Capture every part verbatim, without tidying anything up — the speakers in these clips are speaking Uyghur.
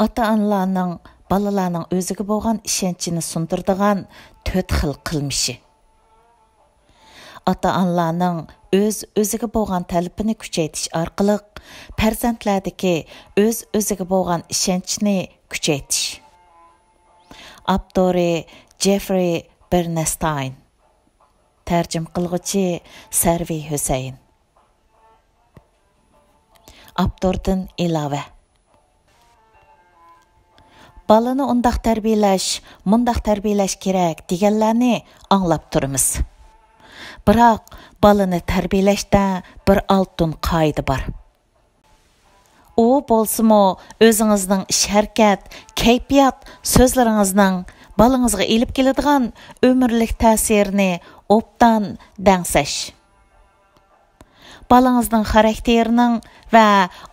ئاتا-ئانىلارنىڭ بالىلارنىڭ ئۆزىگە بولغان ئىشەنچىنى سۇندۇرىدىغان تۆت خىل قىلمىشى. ئاتا-ئانىلارنىڭ ئۆز-ئۆزىگە بولغان تەلىپىنى كۈچەيتىش ئارقىلىق پەرزەنتلەردىكى ئۆز-ئۆزىگە بولغان ئىشەنچنى كۈچەيتىش. ئاپتورى: جېفرى بېرنستاين. تەرجىمە قىلغۇچى: سەرۋى ھۈسەيىن. ئاپتوردىن ئىلاۋە. بالىنى ئۇنداق تەربىيەلەش، مۇنداق تەربىيەلەش كېرەك دېگەنلەرنى ئاڭلاپ تۇرىمىز. بىراق بالىنى تەربىيەلەشتە بىر ئالتۇن قائىدە بار. ئۇ بولسىمۇ ئۆزىڭىزنىڭ ئىش-ھەرىكەت، كەيپىيات، سۆزلىرىڭىزنىڭ بالىڭىزغا ئېلىپ كېلىدىغان ئۆمۈرلۈك تەسىرىنى ئوبدان دەڭسەش. بالىڭىزنىڭ خاراكتېرىنىڭ ۋە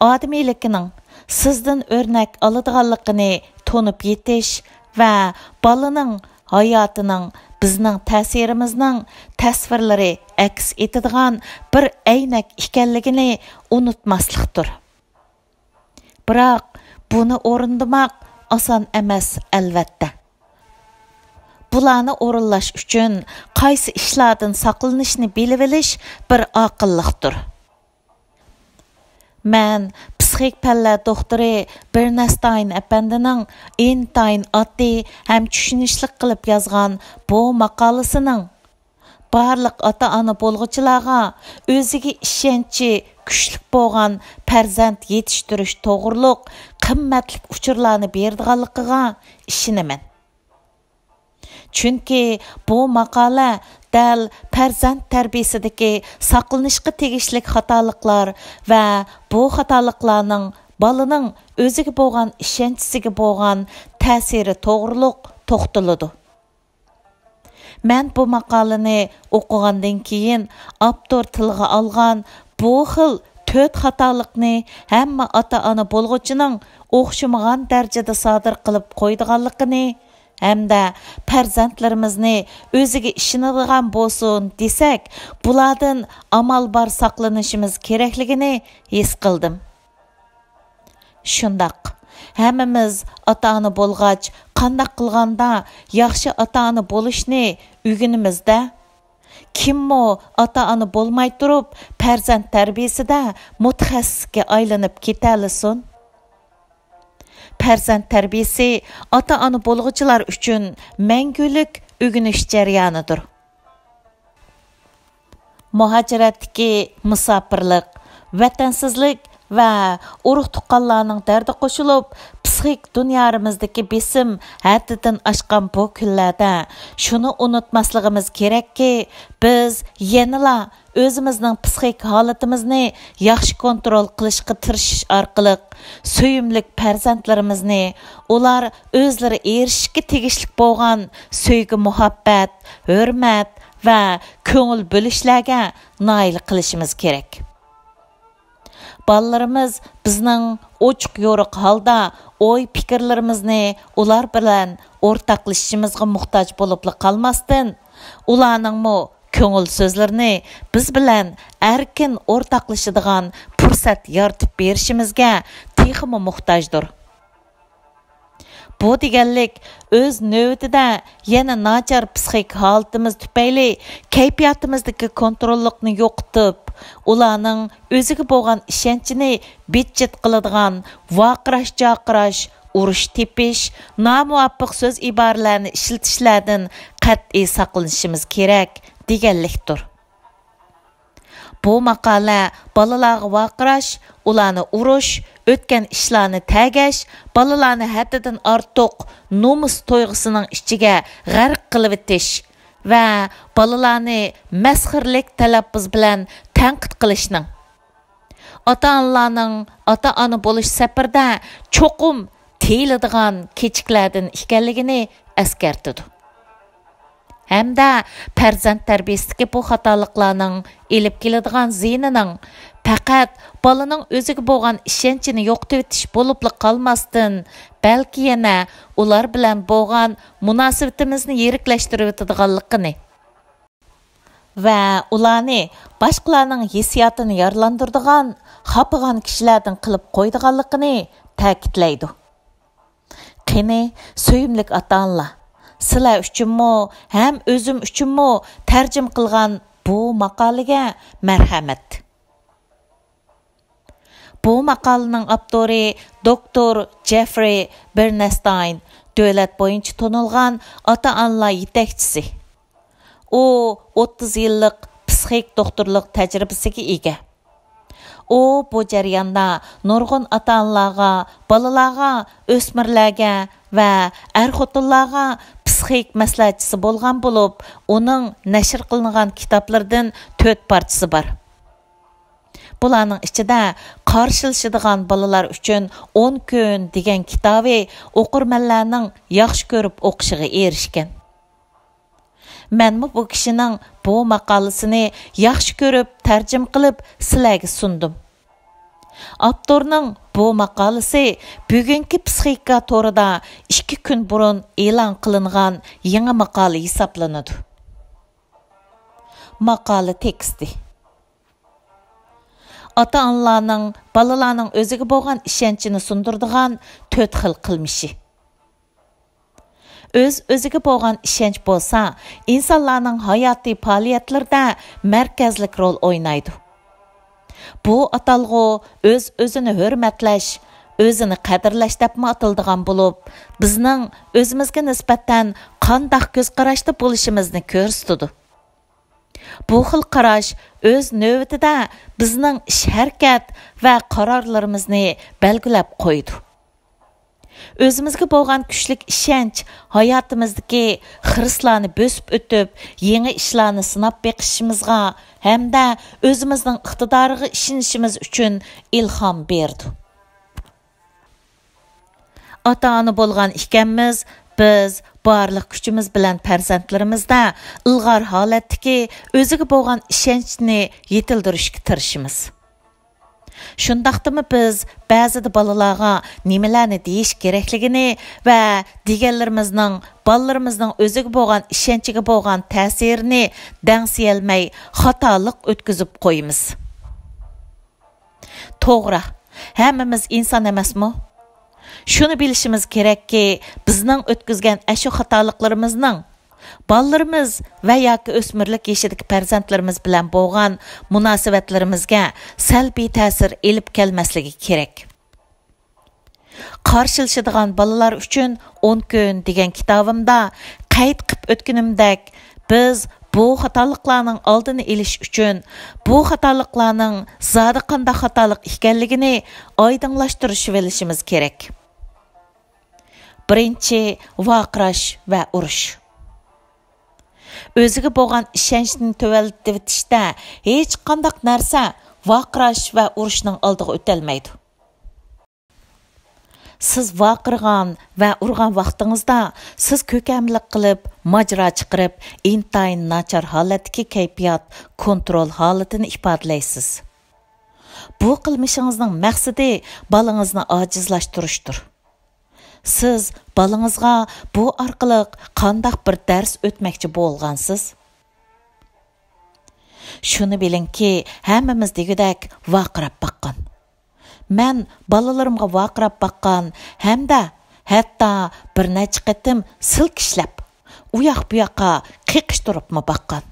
ئادىمىيلىكىنىڭ سىزدىن ئۆرنەك ئالىدىغانلىقىنى تونۇپ يېتىش ۋە بالىنىڭ ھاياتىنىڭ بىزنىڭ تەسىرىمىزنىڭ تەسۋىرلىرى ئەكس ئېتىدىغان بىر ئەينەك ئىكەنلىكىنى ئۇنتۇماسلىقتۇر. بىراق بۇنى ئورۇندىماق ئاسان ئەمەس، ئەلۋەتتە. بۇلارنى ئورۇنلاش ئۈچۈن قايسى ئىشلاردىن ساقلىنىشنى بىلىۋېلىش بىر ئاقىللىقتۇر. مەن پسىخىك پەنلەر دوختۇرى بېرنستاين ئەپەندىنىڭ ئىنتايىن ئاددىي ھەم چۈشىنىشلىك قىلىپ يازغان بۇ ماقالىسىنىڭ بارلىق ئاتا-ئانا بولغۇچىلارغا ئۆزىگە ئىشەنچى كۈچلۈك بولغان پەرزەنت يېتىشتۈرۈش توغرۇلۇق قىممەتلىك ئۇچۇرلارنى بېرىدىغانلىقىغا ئىشىنىمەن. چۈنكى بۇ ماقالە دەل پەرزەنت تەربىيىسىدىكى ساقلىنىشقا تېگىشلىك خاتالىقلار ۋە بۇ خاتالىقلارنىڭ بالىنىڭ ئۆزىگە بولغان ئىشەنچىسىگە بولغان تەسىرى توغرۇلۇق توختىلىدۇ. مەن بۇ ماقالىنى ئوقۇغاندىن كېيىن، ئاپتور تىلغا ئالغان بۇ خىل تۆت خاتالىقنى ھەممە ئاتا-ئانا بولغۇچىنىڭ ئوخشىمىغان دەرىجىدە سادىر قىلىپ قويىدىغانلىقىنى ھەمدە پەرزەنتلىرىمىزنى ئۆزىگە ئىشىنىدىغان بولسۇن دېسەك، بۇلاردىن ئامال بار ساقلىنىشىمىز كېرەكلىكىنى ھېس قىلدىم. شۇنداق، ھەممىمىز ئاتا-ئانا بولغاچ، قانداق قىلغاندا ياخشى ئاتا-ئانا بولۇشنى ئۆگىنىمىز-دە. كىممۇ ئاتا-ئانا بولماي تۇرۇپ پەرزەنت تەربىيىسىدە مۇتەخەسسىسكە ئايلىنىپ كېتەلىسۇن؟ پەرزەنت تەربىيىسى ئاتا-ئانا بولغۇچىلار ئۈچۈن مەڭگۈلۈك ئۆگىنىش جەريانىدۇر. مۇھاجىرەتتىكى مۇساپىرلىق، ۋەتەنسىزلىك ۋە ئۇرۇق-تۇغقانلارنىڭ دەردى قوشۇلۇپ، پسىخىك دۇنيارىمىزدىكى بېسىم ھەددىدىن ئاشقان بۇ كۈنلەردە شۇنى ئۇنتۇماسلىقىمىز كېرەككى، بىز يەنىلا ئۆزىمىزنىڭ پسىخىك ھالىتىمىزنى ياخشى كونترول قىلىشقا تىرىشىش ئارقىلىق، سۆيۈملۈك پەرزەنتلىرىمىزنى ئۇلار ئۆزلىرى ئېرىشىشكە تېگىشلىك بولغان سۆيگۈ-مۇھەببەت، ھۆرمەت ۋە كۆڭۈل بۆلۈشلەرگە نائىل قىلىشىمىز كېرەك. بالىلىرىمىز بىزنىڭ ئوچۇق-يورۇق ھالدا ئوي-پىكىرلىرىمىزنى ئۇلار بىلەن ئورتاقلىشىشىمىزغا موھتاج بولۇپلا قالماستىن، ئۇلارنىڭمۇ كۆڭۈل سۆزلىرىنى بىز بىلەن ئەركىن ئورتاقلىشىدىغان پۇرسەت يارىتىپ بېرىشىمىزگە تېخىمۇ موھتاجدۇر. بۇ دېگەنلىك، ئۆز نۆۋىتىدە يەنە ناچار پسىخىك ھالىتىمىز تۈپەيلى كەيپىياتىمىزدىكى كونتروللۇقنى يوقىتىپ، ئۇلارنىڭ ئۆزىگە بولغان ئىشەنچىنى بىتچىت قىلىدىغان ۋارقىراش-جارقىراش، ئۇرۇش تېپىش، نامۇۋاپىق سۆز-ئىبارىلەرنى ئىشلىتىشلەردىن قەتئىي ساقلىنىشىمىز كېرەك، دېگەنلىكتۇر. بۇ ماقالە بالىلارغا ۋارقىراش، ئۇلارنى ئۇرۇش، ئۆتكەن ئىشلارنى تەگەش، بالىلارنى ھەددىدىن ئارتۇق نومۇس تۇيغۇسىنىڭ ئىچىگە غەرق قىلىۋېتىش ۋە بالىلارنى مەسخىرىلىك تەلەپپۇز بىلەن تەنقىد قىلىشنىڭ، ئاتا-ئانىلارنىڭ ئاتا-ئانا بولۇش سەپىرىدە چوقۇم تىيىلىدىغان كېچىكلەردىن ئىكەنلىكىنى ئەسكەرتىدۇ. ھەمدە پەرزەنت تەربىيىسىدىكى بۇ خاتالىقلارنىڭ ئېلىپ كېلىدىغان زىيىنىنىڭ پەقەت بالىنىڭ ئۆزىگە بولغان ئىشەنچىنى يوقىتىۋېتىش بولۇپلا قالماستىن، بەلكى يەنە ئۇلار بىلەن بولغان مۇناسىۋىتىمىزنى يىرىكلەشتۈرۈۋېتىدىغانلىقىنى ۋە ئۇلارنى باشقىلارنىڭ ھېسسىياتىنى يارىلاندۇرىدىغان، خاپىغان كىشىلەردىن قىلىپ قويىدىغانلىقىنى تەكىتلەيدۇ. قېنى، سۆيۈملۈك ئاتا-ئانىلار، سىلەر ئۈچۈنمۇ ھەم ئۆزۈم ئۈچۈنمۇ تەرجىمە قىلغان بۇ ماقالىگە مەرھەمەت. بۇ ماقالىنىڭ ئاپتورى دوكتور جېفرى بېرنستاين، دۆلەت بويىچە تونۇلغان ئاتا-ئانىلار يېتەكچىسى. ئۇ ئوتتۇز يىللىق پسىخىك دوختۇرلۇق تەجرىبىسىگە ئىگە. ئۇ بۇ جەرياندا نۇرغۇن ئاتا-ئانىلارغا، بالىلارغا، ئۆسمۈرلەرگە ۋە ئەر-خوتۇنلارغا پسىخىك مەسلىھەتچىسى بولغان بولۇپ، ئۇنىڭ نەشر قىلىنغان كىتابلىرىدىن تۆت پارچىسى بار. بۇلارنىڭ ئىچىدە قارشىلىشىدىغان بالىلار ئۈچۈن ئون كۈن دېگەن كىتابى ئوقۇرمەنلەرنىڭ ياخشى كۆرۈپ ئوقۇشىغا ئېرىشكەن. مەنمۇ بۇ كىشىنىڭ بۇ ماقالىسىنى ياخشى كۆرۈپ تەرجىمە قىلىپ سىلەرگە سۇندۇم. ئاپتورنىڭ بۇ ماقالىسى بۈگۈنكى پسىخىكا تورىدا ئىككى كۈن بۇرۇن ئېلان قىلىنغان يېڭى ماقالە ھېسابلىنىدۇ. ماقالە تېكىستى. ئاتا-ئانىلارنىڭ بالىلارنىڭ ئۆزىگە بولغان ئىشەنچىنى سۇندۇرىدىغان تۆت خىل قىلمىشى. ئۆز-ئۆزىگە بولغان ئىشەنچ بولسا، ئىنسانلارنىڭ ھاياتىي پائالىيەتلىرىدە مەركەزلىك رول ئوينايدۇ. بۇ ئاتالغۇ ئۆز-ئۆزىنى ھۆرمەتلەش، ئۆزىنى قەدىرلەش دەپمۇ ئاتىلىدىغان بولۇپ، بىزنىڭ ئۆزىمىزگە نىسبەتەن قانداق كۆز قاراشتا بولۇشىمىزنى كۆرسىتىدۇ. بۇ خىل قاراش ئۆز نۆۋىتىدە بىزنىڭ ئىش-ھەرىكەت ۋە قارارلىرىمىزنى بەلگىلەپ قويىدۇ. ئۆزىمىزگە بولغان كۈچلۈك ئىشەنچ ھاياتىمىزدىكى خىرىسلارنى بۆسۈپ ئۆتۈپ، يېڭى ئىشلارنى سىناپ بېقىشىمىزغا ھەمدە ئۆزىمىزنىڭ ئىقتىدارىغا ئىشىنىشىمىز ئۈچۈن ئىلھام بېرىدۇ. ئاتا-ئانا بولغان ئىكەنمىز، بىز بارلىق كۈچىمىز بىلەن پەرزەنتلىرىمىزدە ئىلغار ھالەتتىكى ئۆزىگە بولغان ئىشەنچنى يېتىلدۈرۈشكە تىرىشىمىز. شۇنداقتىمۇ بىز بەزىدە بالىلارغا نېمىلەرنى دېيىش كېرەكلىكىنى ۋە دېگەنلىرىمىزنىڭ بالىلىرىمىزنىڭ ئۆزىگە بولغان ئىشەنچىگە بولغان تەسىرىنى دەڭسىيەلمەي خاتالىق ئۆتكۈزۈپ قويىمىز. توغرا، ھەممىمىز ئىنسان ئەمەسمۇ؟ شۇنى بىلىشىمىز كېرەككى، بىزنىڭ ئۆتكۈزگەن ئاشۇ خاتالىقلىرىمىزنىڭ بالىلىرىمىز ۋە ياكى ئۆسمۈرلۈك يېشىدىكى پەرزەنتلىرىمىز بىلەن بولغان مۇناسىۋەتلىرىمىزگە سەلبىي تەسىر ئېلىپ كەلمەسلىكى كېرەك. قارشىلىشىدىغان بالىلار ئۈچۈن ئون كۈن دېگەن كىتابىمدا قەيت قىپ ئۆتكىنىمدەك، بىز بۇ خاتالىقلارنىڭ ئالدىنى ئېلىش ئۈچۈن بۇ خاتالىقلارنىڭ زادى قانداق خاتالىق ئىكەنلىكىنى ئايدىڭلاشتۇرۇشىۋېلىشىمىز كېرەك. بىرىنچى، ۋارقىراش ۋە ئۇرۇش. ئۆزىگە بولغان ئىشەنچنى تۆۋەنلىتىۋېتىشتە ھېچقانداق نەرسە ۋارقىراش ۋە ئۇرۇشنىڭ ئالدىغا ئۆتەلمەيدۇ. سىز ۋارقىرىغان ۋە ئۇرغان ۋاقتىڭىزدا سىز كۆكەملىك قىلىپ، ماجىرا چىقىرىپ، ئىنتايىن ناچار ھالەتتىكى كەيپىيات، كونترول ھالىتىنى ئىپادىلەيسىز. بۇ قىلمىشىڭىزنىڭ مەقسىتى بالىڭىزنى ئاجىزلاشتۇرۇشتۇر. سىز بالىڭىزغا بۇ ئارقىلىق قانداق بىر دەرس ئۆتمەكچى بولغانسىز؟ شۇنى بىلىڭكى، ھەممىمىز دېگۈدەك ۋارقىراپ باققان. مەن بالىلىرىمغا ۋارقىراپ باققان ھەمدە ھەتتا بىر نەچچە قېتىم سىلكىشلەپ، ئۇياق-بۇياققا قېقىشتۇرۇپمۇ باققان.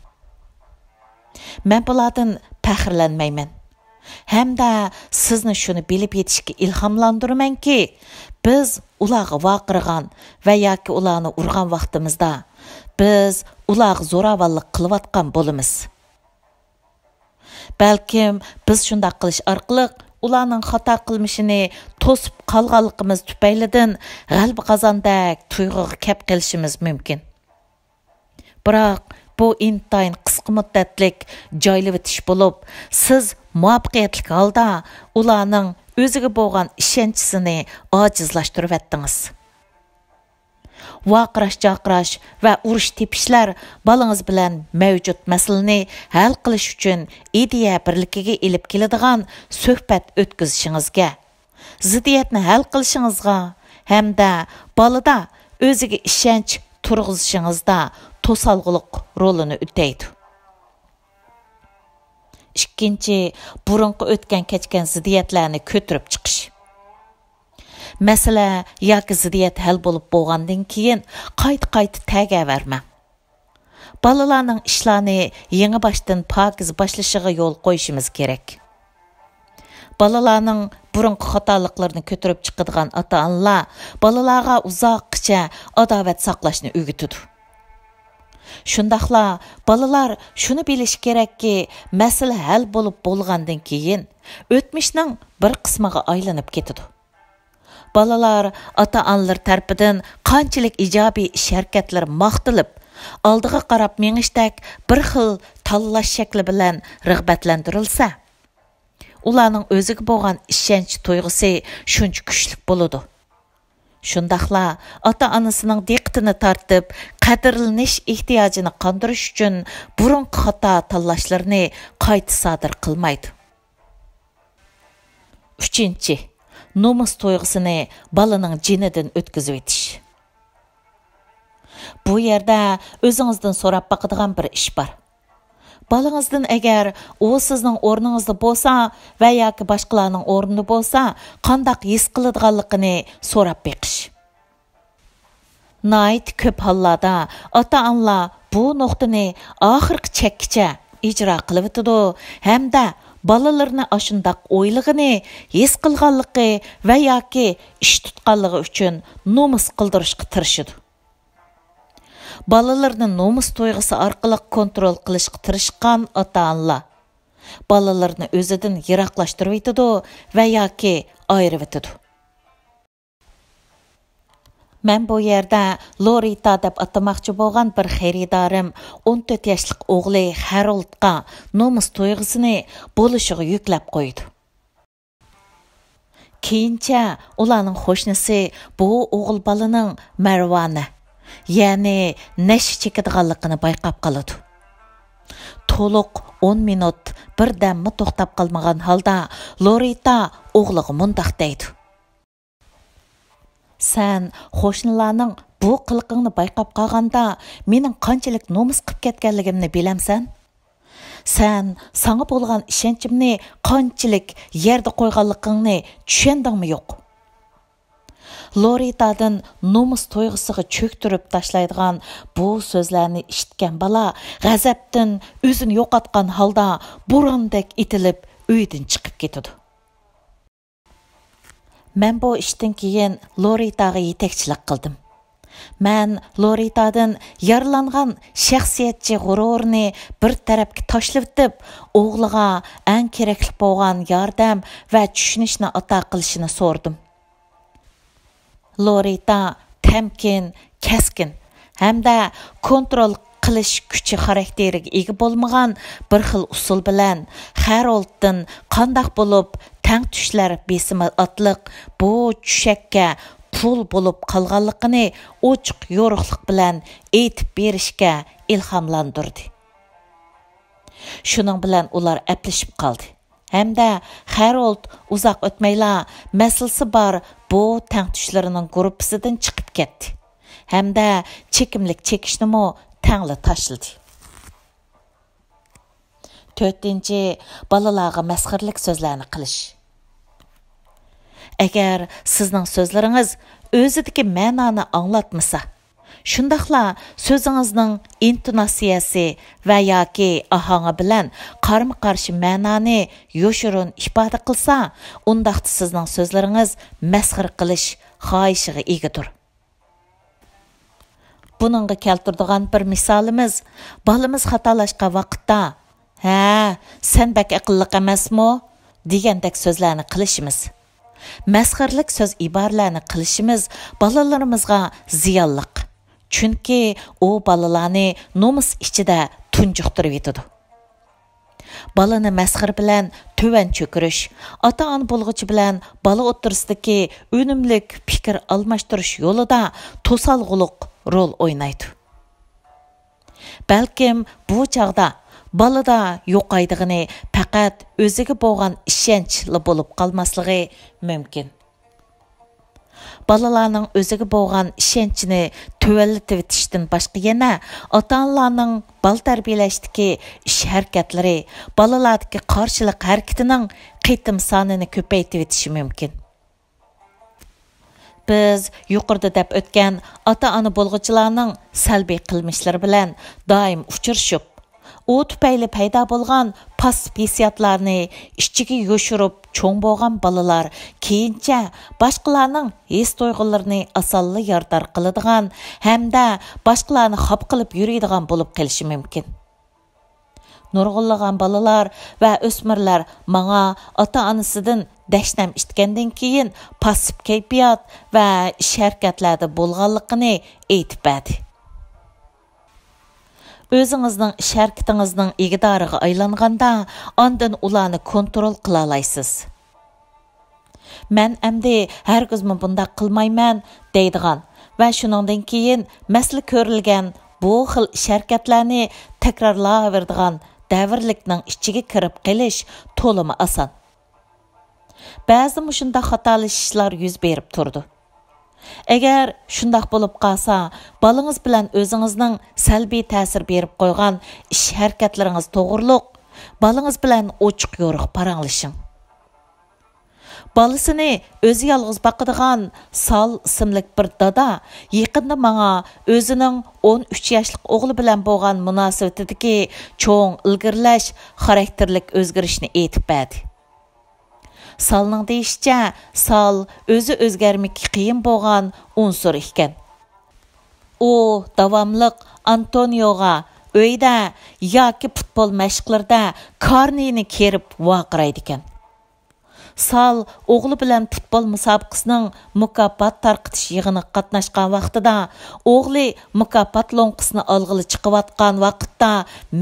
مەن بۇلاردىن پەخىرلەنمەيمەن. ھەمدە سىزنى شۇنى بىلىپ يېتىشكە ئىلھاملاندۇرىمەنكى، بىز ئۇلارغا ۋارقىرىغان ۋە ياكى ئۇلارنى ئۇرغان ۋاقتىمىزدا، بىز ئۇلارغا زوراۋانلىق قىلىۋاتقان بولىمىز. بەلكىم بىز شۇنداق قىلىش ئارقىلىق ئۇلارنىڭ خاتا قىلمىشىنى توسۇپ قالغانلىقىمىز تۈپەيلىدىن غەلىبە قازاندەك تۇيغۇغا كەپ قېلىشىمىز مۇمكىن. بىراق، بۇ ئىنتايىن قىسقا مۇددەتلىك جايلىۋېتىش بولۇپ، سىز مۇۋەپپەقىيەتلىك ھالدا ئۇلارنىڭ ئۆزىگە بولغان ئىشەنچىسىنى ئاجىزلاشتۇرۇۋەتتىڭىز. ۋارقىراش-جارقىراش ۋە ئۇرۇش-تېپىشلەر بالىڭىز بىلەن مەۋجۇت مەسىلىنى ھەل قىلىش ئۈچۈن ئىدىيە بىرلىكىگە ئېلىپ كېلىدىغان سۆھبەت ئۆتكۈزۈشىڭىزگە، زىددىيەتنى ھەل قىلىشىڭىزغا ھەمدە بالىدا ئۆزىگە ئىشەنچ تۇرغۇزۇشىڭىزدا توسالغۇلۇق رولىنى ئۆتەيدۇ. ئىككىنچى، بۇرۇنقى ئۆتكەن-كەچكەن زىددىيەتلەرنى كۆتۈرۈپ چىقىش. مەسىلە ياكى زىددىيەت ھەل بولۇپ بولغاندىن كېيىن قايتا-قايتا تەگەۋەرمەڭ. بالىلارنىڭ ئىشلارنى يېڭىباشتىن پاكىز باشلىشىغا يول قويۇشىمىز كېرەك. بالىلارنىڭ بۇرۇنقى خاتالىقلىرىنى كۆتۈرۈپ چىقىدىغان ئاتا-ئانىلار بالىلارغا ئۇزاققىچە ئاداۋەت ساقلاشنى ئۆگىتىدۇ. شۇنداقلا بالىلار شۇنى بىلىشى كېرەككى، مەسىلە ھەل بولۇپ بولغاندىن كېيىن ئۆتمۈشنىڭ بىر قىسمىغا ئايلىنىپ كېتىدۇ. بالىلار ئاتا-ئانىلىرى تەرىپىدىن قانچىلىك ئىجابىي ئىش-ھەرىكەتلىرى ماختىلىپ، ئالدىغا قاراپ مېڭىشتەك بىر خىل تاللاش شەكلى بىلەن رىغبەتلەندۈرۈلسە، ئۇلارنىڭ ئۆزىگە بولغان ئىشەنچ تۇيغۇسى شۇنچە كۈچلۈك بولىدۇ. شۇنداقلا ئاتا-ئانىسىنىڭ دىققىتىنى تارتىپ، قەدىرلىنىش ئېھتىياجىنى قاندۇرۇش ئۈچۈن بۇرۇنقى خاتا تاللاشلىرىنى قايتا سادىر قىلمايدۇ. ئۈچىنچى، نومۇس تۇيغۇسىنى بالىنىڭ جېنىدىن ئۆتكۈزۈۋېتىش. بۇ يەردە ئۆزىڭىزدىن سوراپ باقىدىغان بىر ئىش بار. بالىڭىزدىن ئەگەر ئۇ سىزنىڭ ئورنىڭىزدا بولسا ۋە ياكى باشقىلارنىڭ ئورنىدا بولسا، قانداق ھېس قىلىدىغانلىقىنى سوراپ بېقىش. ناھايىتى كۆپ ھاللاردا ئاتا-ئانىلار بۇ نۇقتىنى ئاخىرقى چەككىچە ئىجرا قىلىۋېتىدۇ ھەمدە بالىلىرىنى ئاشۇنداق ئويلىغىنى، ھېس قىلغانلىقى ۋە ياكى ئىش تۇتقانلىقى ئۈچۈن نومۇس قىلدۇرۇشقا تىرىشىدۇ. بالىلىرىنى نومۇس تۇيغۇسى ئارقىلىق كونترول قىلىشقا تىرىشقان ئاتا-ئانىلار بالىلىرىنى ئۆزىدىن يىراقلاشتۇرۇۋېتىدۇ ۋە ياكى ئايرىۋېتىدۇ. مەن بۇ يەردە لورىتا دەپ ئاتىماقچى بولغان بىر خېرىدارىم ئون تۆت ياشلىق ئوغلى خەرولدقا نومۇس تۇيغۇسىنى بولۇشىغا يۈكلەپ قويىدۇ. كېيىنچە ئۇلارنىڭ قوشنىسى بۇ ئوغۇل بالىنىڭ مەرۋانە، يەنى نەشە چېكىدىغانلىقىنى بايقاپ قالىدۇ. تولۇق ئون مىنۇت بىردەممۇ توختاپ قالمىغان ھالدا لورىتا ئوغلىغا مۇنداق دەيدۇ: سەن قوشنىلارنىڭ بۇ قىلىقىڭنى بايقاپ قالغاندا، مېنىڭ قانچىلىك نومۇس قىپ كەتكەنلىكىمنى بىلەمسەن؟ سەن ساڭا بولغان ئىشەنچىمنى قانچىلىك يەردە قويغانلىقىڭنى چۈشەندىڭمۇ يوق؟ لورىتادىن نومۇس تۇيغۇسىغا چۆكتۈرۈپ تاشلايدىغان بۇ سۆزلەرنى ئىشىتكەن بالا غەزەپتىن ئۆزىنى يوقاتقان ھالدا بوراندا ئېتىلىپ ئۆيدىن چىقىپ كېتىدۇ. مەن بۇ ئىشتىن كېيىن لورىتاغا يېتەكچىلىك قىلدىم. مەن لورىتادىن يارىلانغان شەخسىيەتچى غۇرۇرىنى بىر تەرەپكە تاشلىۋېتىپ، ئوغلىغا ئەڭ كېرەكلىك بولغان ياردەم ۋە چۈشىنىشنى ئاتا قىلىشىنى سورىدىم. لورىتا تەمكىن، كەسكىن ھەمدە كونترول قىلىش كۈچى خاراكتېرىگە ئىگە بولمىغان بىر خىل ئۇسۇل بىلەن خەرولدتىن قانداق بولۇپ تەڭتۇشلار بېسىمى ئاتلىق بۇ چۈشەككە پۇل بولۇپ قالغانلىقىنى ئوچۇق يورۇقلۇق بىلەن ئېيتىپ بېرىشكە ئىلھاملاندۇردى. شۇنىڭ بىلەن ئۇلار ئەپلىشىپ قالدى. ھەمدە خەرولد ئۇزاق ئۆتمەيلا مەسىلىسى بار بۇ تەڭتۇشلىرىنىڭ گۇرۇپپىسىدىن چىقىپ كەتتى. ھەمدە چېكىملىك چېكىشنىمۇ تەڭلا تاشلىدى. تۆتىنچى، بالىلارغا مەسخىرىلىك سۆزلەرنى قىلىش. ئەگەر سىزنىڭ سۆزلىرىڭىز ئۆزىدىكى مەنانى ئاڭلاتمىسا، شۇنداقلا سۆزىڭىزنىڭ ئىنتوناتسىيەسى ۋە ياكى ئاھاڭى بىلەن قارىمۇ قارشى مەنانى يوشۇرۇن ئىپادە قىلسا، ئۇنداقتا سىزنىڭ سۆزلىرىڭىز مەسخىرە قىلىش خاھىشىغا ئىگىدۇر. بۇنىڭغا كەلتۈرىدىغان بىر مىسالىمىز، بالىمىز خاتالاشقان ۋاقىتتا، «ھە، سەن بەك ئەقىللىق ئەمەسمۇ؟» دېگەندەك سۆزلەرنى قىلىشىمىز. مەسخىرىلىك سۆز ئىبارىلەرنى قىلىشىمىز بالىلىرىمىزغا زىيانلىق. چۈنكى ئۇ بالىلارنى نومۇس ئىچىدە تۇنجۇقتۇرۇۋېتىدۇ. بالىنى مەسخىرە بىلەن تۆۋەن چۆكۈرۈش، ئاتا-ئانا بولغۇچى بىلەن بالا ئوتتۇرىسىدىكى ئۈنۈملۈك پىكىر ئالماشتۇرۇش يولىدا توسالغۇلۇق رول ئوينايدۇ. بەلكىم بۇ چاغدا بالىدا يوقايدىغىنى پەقەت ئۆزىگە بولغان ئىشەنچلا بولۇپ قالماسلىقى مۇمكىن. بالىلارنىڭ ئۆزىگە بولغان ئىشەنچىنى تۆۋەنلىتىۋېتىشتىن باشقا يەنە ئاتا-ئانىلارنىڭ بالا تەربىيەلەشتىكى ئىش-ھەرىكەتلىرى، بالىلاردىكى قارشىلىق ھەرىكىتىنىڭ قېتىم سانىنى كۆپەيتىۋېتىشى مۇمكىن. بىز يۇقىرىدا دەپ ئۆتكەن ئاتا-ئانا بولغۇچىلارنىڭ سەلبىي قىلمىشلىرى بىلەن دائىم ئۇچرىشىپ، ئۇ تۈپەيلى پەيدا بولغان پاسسىپ ھېسسىياتلارنى ئىچىگە يوشۇرۇپ چوڭ بولغان بالىلار كېيىنچە باشقىلارنىڭ ھېس-تۇيغۇلىرىنى ئاسانلا يارىدار قىلىدىغان ھەمدە باشقىلارنى خاپا قىلىپ يۈرىدىغان بولۇپ قېلىشى مۇمكىن. نۇرغۇنلىغان بالىلار ۋە ئۆسمۈرلەر ماڭا ئاتا-ئانىسىدىن دەشنەم ئىشىتكەندىن كېيىن پاسسىپ كەيپىيات ۋە ئىش-ھەرىكەتلەردە بولغانلىقىنى ئېيتىپ بەردى. ئۆزىڭىزنىڭ ئىش-ھەرىكىتىڭىزنىڭ ئىگىدارىغا ئايلانغاندا، ئاندىن ئۇلارنى كونترول قىلالايسىز. «مەن ئەمدى ھەرگىزمۇ بۇنداق قىلمايمەن» دەيدىغان ۋە شۇنىڭدىن كېيىن مەسىلە كۆرۈلگەن بۇ خىل ئىش-ھەرىكەتلەرنى تەكرارلاۋېرىدىغان دەۋرلىكنىڭ ئىچىگە كىرىپ قېلىش تولىمۇ ئاسان. بەزىدە مۇشۇنداق خاتالىشىشلار يۈز بېرىپ تۇرىدۇ. ئەگەر شۇنداق بولۇپ قالسا، بالىڭىز بىلەن ئۆزىڭىزنىڭ سەلبىي تەسىر بېرىپ قويغان ئىش-ھەرىكەتلىرىڭىز توغرۇلۇق بالىڭىز بىلەن ئوچۇق-يورۇق پاراڭلىشىڭ. بالىسىنى ئۆزى يالغۇز باقىدىغان سال ئىسىملىك بىر دادا يېقىندا ماڭا ئۆزىنىڭ ئون ئۈچ ياشلىق ئوغلى بىلەن بولغان مۇناسىۋىتىدىكى چوڭ ئىلگىرىلەش، خاراكتېرلىك ئۆزگىرىشنى ئېيتىپ بەردى. سالنىڭ دېيىشىچە، سال ئۆزى ئۆزگەرمىكى قىيىن بولغان ئۇنسۇر ئىكەن. ئۇ داۋاملىق ئانتونىيوغا ئۆيدە ياكى پۇتبول مەشىقلىرىدە كارنىنى كېرىپ ۋارقىرايدىكەن. سال ئوغلى بىلەن پۇتبول مۇسابىقىسىنىڭ مۇكاپات تارقىتىش يىغىنىغا قاتناشقان ۋاقتىدا، ئوغلى مۇكاپات لوڭقىسىنى ئالغىلى چىقىۋاتقان ۋاقىتتا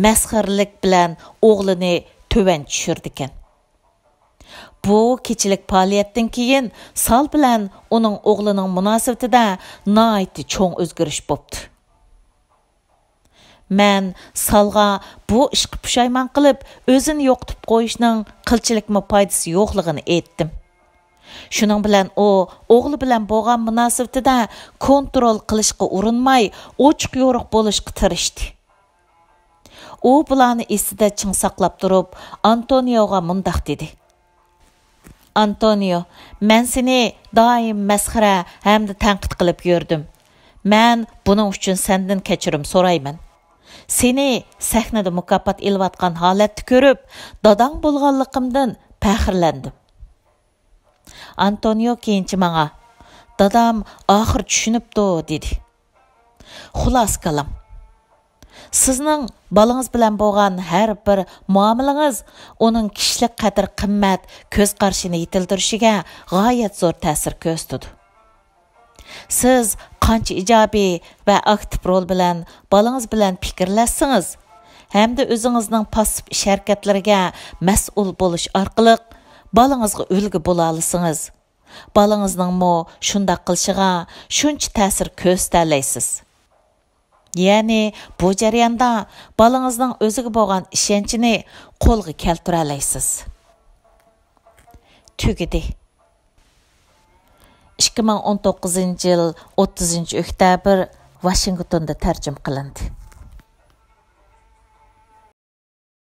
مەسخىرىلىك بىلەن ئوغلىنى تۆۋەن چۈشۈرىدىكەن. بۇ كېچىلىك پائالىيەتتىن كېيىن سال بىلەن ئۇنىڭ ئوغلىنىڭ مۇناسىۋىتىدە ناھايىتى چوڭ ئۆزگىرىش بوپتۇ. مەن سالغا بۇ ئىشقا پۇشايمان قىلىپ، ئۆزىنى يوقىتىپ قويۇشنىڭ قىلچىلىكمۇ پايدىسى يوقلۇقىنى ئېيتتىم. شۇنىڭ بىلەن ئۇ ئوغلى بىلەن بولغان مۇناسىۋىتىدە كونترول قىلىشقا ئۇرۇنماي، ئوچۇق-يورۇق بولۇشقا تىرىشتى. ئۇ بۇلارنى ئېسىدە چىڭ ساقلاپ تۇرۇپ، ئانتونىيوغا مۇنداق دېدى: «ئانتونىيو، مەن سېنى دائىم مەسخىرە ھەمدە تەنقىد قىلىپ يۈردۈم. مەن بۇنىڭ ئۈچۈن سەندىن كەچۈرۈم سورايمەن. سېنى سەھنىدە مۇكاپات ئېلىۋاتقان ھالەتتە كۆرۈپ، داداڭ بولغانلىقىمدىن پەخىرلەندىم.» ئانتونىيو كېيىنچە ماڭا: «دادام ئاخىر چۈشىنىپتۇ» دېدى. خۇلاسە كالام. سىزنىڭ بالىڭىز بىلەن بولغان ھەر بىر مۇئامىلىڭىز ئۇنىڭ كىشىلىك قەدىر-قىممەت، كۆز قارىشىنى يېتىلدۈرۈشىگە غايەت زور تەسىر كۆرسىتىدۇ. سىز قانچە ئىجابىي ۋە ئاكتىپ رول بىلەن بالىڭىز بىلەن پىكىرلەشسىڭىز ھەمدە ئۆزىڭىزنىڭ پاسسىپ ئىش-ھەرىكەتلىرىگە مەسئۇل بولۇش ئارقىلىق بالىڭىزغا ئۈلگە بولالىسىڭىز، بالىڭىزنىڭمۇ شۇنداق قىلىشىغا شۇنچە تەسىر كۆرسىتەلەيسىز. يەنى بۇ جەرياندا بالىڭىزنىڭ ئۆزىگە بولغان ئىشەنچىنى قولغا كەلتۈرەلەيسىز. تۈگىدى. ئىككى مىڭ ئون توققۇزىنچى يىل ئوتتۇزىنچى ئۆكتەبىر، ۋاشىنگتوندا تەرجىمە قىلىندى.